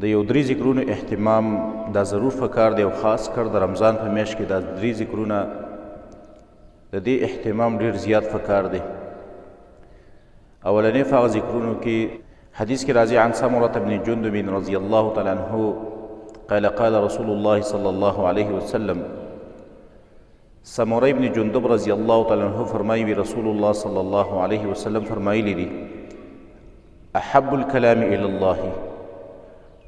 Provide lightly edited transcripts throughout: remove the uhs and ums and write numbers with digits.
د یو درې ذکرونو اهتمام دا ضرور فکار دی، او خاص کر د رمضان په میاشت کې دا درې ذکرونه د دې اهتمام ډیر زیات فکار دی. اولنې په هغه ذکرونو کې حدیث کې راځي عن سمرة بن جندب رضی الله تعالی عنه قال قال رسول الله صلی الله علیه وسلم. سمره ابن جندب رضی الله تعالی عنه فرمایي وی رسول الله صلی الله علیه وسلم فرمایلی دي احب الكلام الى الله،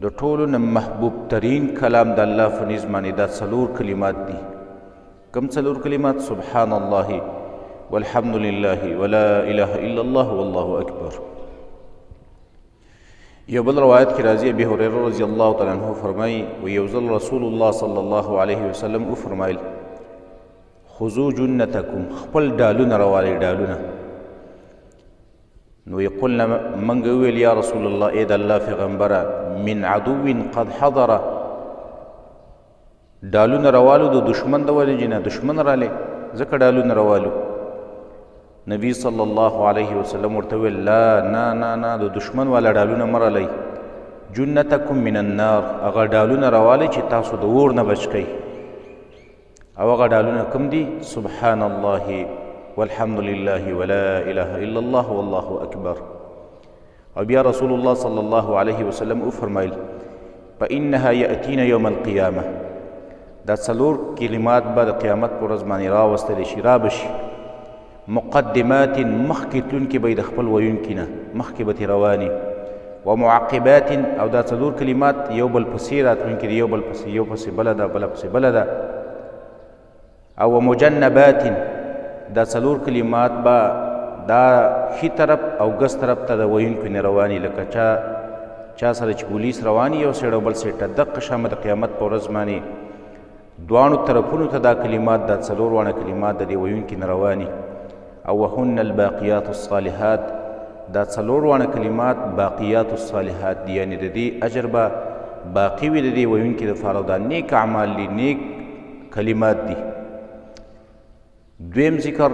د ټولو نه محبوب ترین کلام د الله په نزد باندې دا څلور کلمات دي. کوم څلور کلمات؟ سبحان الله والحمد لله ولا اله الا الله والله اکبر. یو بل روایت کې راځي ابي هريره رضی الله تعالی عنه فرمایي و یو ځل رسول الله صلی الله علیه وسلم وفرمایل خذو جنتکم، خپل ډالونه راوالئ ډالونه. نو قلنا منګ وویل یا رسول الله ای د الله پیغمبره من عدو قد حضر، ډالونه راوالو د دشمن د وجې نه، دشمن رالی ځکه ډالونه راوالو. نبی صلی الله علیه وسلم ورته وویل لا نه نه نه، د دشمن والا ډالونه مه رالئ، جنتکم من النار، هغه ډالونه راوالئ چې تاسو د اور نه بچ کئ. او هغه ډالونه کوم دي؟ سبحان الله والحمد لله ولا اله الا الله والله اکبر. او بیا رسول الله صلی الله علیه وسلم وفرمایل فانها یاتین یوم القیامه، دا څلور کلمات به د قیامت پر ورځ باندې راوستل شي، را به شي مقدمات، مخکې تلونکي به یې د خپل ویونکي نه مخکې به ترې رواني، ومعقبات، او دا څلور کلمات یو بل پسې راتلونکي دي، یو بل پسې، یو پسې بله ده، بله پسې بله ده. او مجنبات، دا څلور کلمات به دا ښي طرف او ګس طرف ته د ویونکو نه رواني، لکه چا سره چې پولیس رواني یو سیډ او بل سیډ ته، دقه شان به د قیامت په ورځ باندې دواړو طرفونو ته دا کلمات، دا څلور واړه کلمات د دې ویونکي نه رواني. او وهن الباقیات الصالحات، دا څلور واړه کلمات باقیات الصالحات دي، یعنې د دې اجر به باقي وي د دې ویونکي دپاره، او دا نیک اعمال دي، نیک کلمات دي. دویم ذکر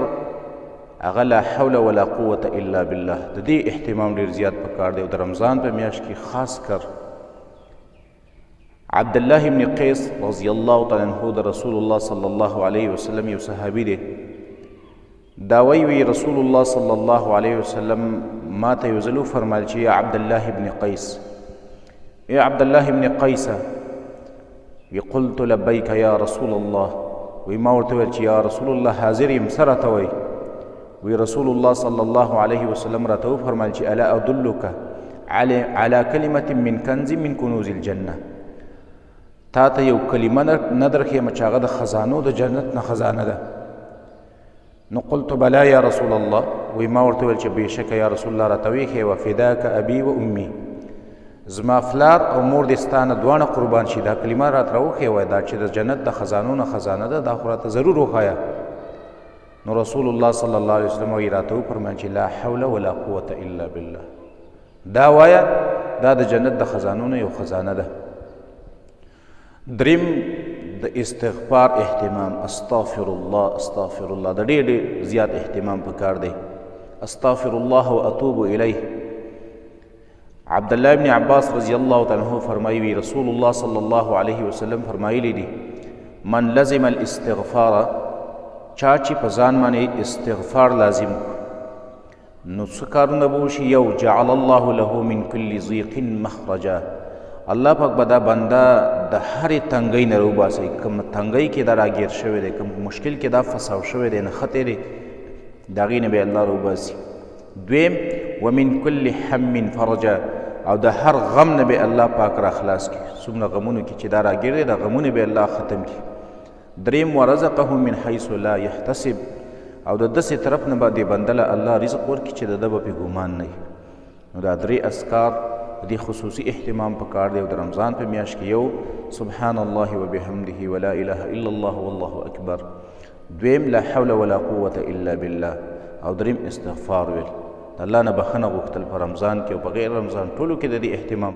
هغه لا حول ولا قوة الا بالله، د دې اهتمام ډېر زیات پکار دی، او د رمضان په میاشت کې خاص کر عبد الله بن قیس رضی الله تعالی عنه د رسول الله صلی الله علیه وسلم یو صحابي دی، دا وایي وی رسول الله صلی الله علیه وسلم ما ته یو ځل وفرمایل چې یا عبد الله بن قیس، ای عبد الله بن قیس، وی قلت لبیک یا رسول الله، وی ما ورته وویل چې یا رسول الله حاضر یم، څه راته وایي؟ وی رسول الله صلی الله علیه وسلم راته وفرمایل چې الا ادلک على کلمة من کنز من کنوز الجنة، تا ته یو کلمه نه درښیم چې هغه د خزانو د جنت نه خزانه ده. نو قلت بلا یا رسول الله، وی ما ورته وویل چې بېشکه یا رسول الله راته ویښی وه فداک ابي و امي، زما فلار او مور دې ستا نه دواړه قربان شي، دا کلمه راته راوښیې وه، دا چې د جنت د خزانو نه خزانه ده، دا خو راته ضرور وښایه. نو رسول الله صلی الله علیه وسلم وایي راته وفرمایل چې لا حول ولا قوة الا بالله، دا وایه، دا د جنت د خزانو نه یو خزانه ده. دریم د استغفار اهتمام، استغفر الله استغفر الله، د ډېر ډېر زیات اهتمام پکار دی، استغفر الله واتوب الیه. عبد الله بن عباس رضی الله تعالی عنه فرمایي وی رسول الله صلی الله علیه وسلم فرمایلی دي من لزم الاستغفار، چا چې په ځان باندې استغفار لازم نو څه کارونه به وشي؟ یو جعل الله له من کل ضیق مخرجا، الله پاک به دا بنده د هرې تنګۍ نه راوباسي، کوم تنګۍ کې دا راګیر شوی دی، کوم مشکل کې دا فساو شوی دی، نښتی دی، د هغې نه به الله راوباسي. دویم ومن کل هم فرجا، او د هر غم نه به الله پاک را خلاص کړي، څومره غمونو کې چې دا راګیر دی دا غمونه به الله ختم کړي. دریم ورزقه من حیث لا یحتسب، او د داسې طرف نه به دې بنده له الله رزق ورکړي چې د ده به پرې ګمان نه وي. نو دا درې اذکار د دې خصوصي اهتمام پکار دی. او د رمضان په میاشت کې یو سبحان الله وبحمده ولا اله الا الله والله اکبر، دویم لا حول ولا قوة الا بالله، او دریم استغفار ویل، د الله نه بخښنه غوښتل په رمضان کې او په غیر رمضان ټولو کې د دې اهتمام.